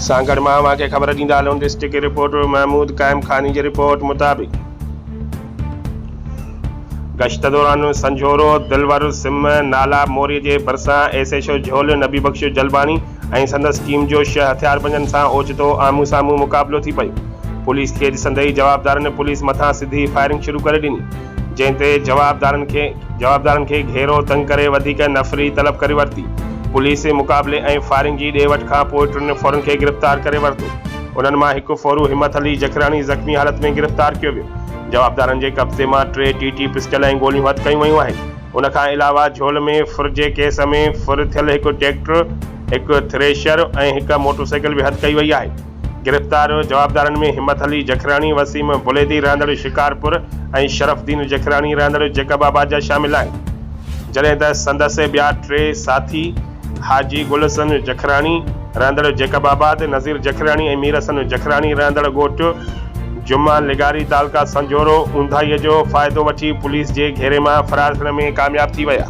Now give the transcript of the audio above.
سانگهڙ مان اوهان کي خبر ڏيندا هلون ڊسٽرڪٽ رپورٽر محمود قائم خاني جي رپورٽ مطابق گشت دوران سنجهورو دلور سم نالا موري جي ڀرسان S H O Jhol Nabi Bakhsh Jalbani ۽ سندس ٽيم جو شهه هٿياربندن سان اوچتو آمهون سامهون مقابلو ٿي پيو پوليس کي ڏسندي ئي جوابدارن پوليس مٿان سڌي فائرنگ شروع ڪري ڏني جنهن تي جوابدارن کي جوابدارن کي گهيرو تنگ ڪري وڌيڪ نفري طلب ڪري ورتي. پوليس مقابلي ۽ فائرنگ جي ڏي وٺ کان پوء ٽن ڦورن کي گرفتار ڪري ورتو. انهن مان هڪ ڦورو همٿ علي جکراڻي زخمي حالت ۾ گرفتار ڪيو ويو. جوابدارن جي قبضي مان ٽي ٽي ٽي پسٽل ۽ گوليون هٿ ڪيون ويون آهن. ان کان علاوه جهول ۾ ڦر جي ڪيس ۾ ڦر ٿيل هڪ ٽريڪٽر، هڪ ٿريشر ۽ هڪ موٽرسائيڪل به هٿ ڪئي وئي آهي. گرفتار جوابدارن ۾ همت علي جکراڻي، وسيم بليدي رهندڙ شڪارپور ۽ شرف الدين جکراڻي رهندڙ جيڪب آباد جا شامل آهن. جڏهن ته سندس ٻيا ٽي ساٿي حاجي گل حسن جکراڻي رهندڙ جيڪب آباد، نذير جکراڻي ۽ مير حسن جکراڻي رهندڙ ڳوٺ جمعه لغاري تعلقه سنجهورو اونداهي جو فائدو وٺي پوليس جي گهيري مان فرار ٿيڻ ۾ ڪامياب ٿي ويا.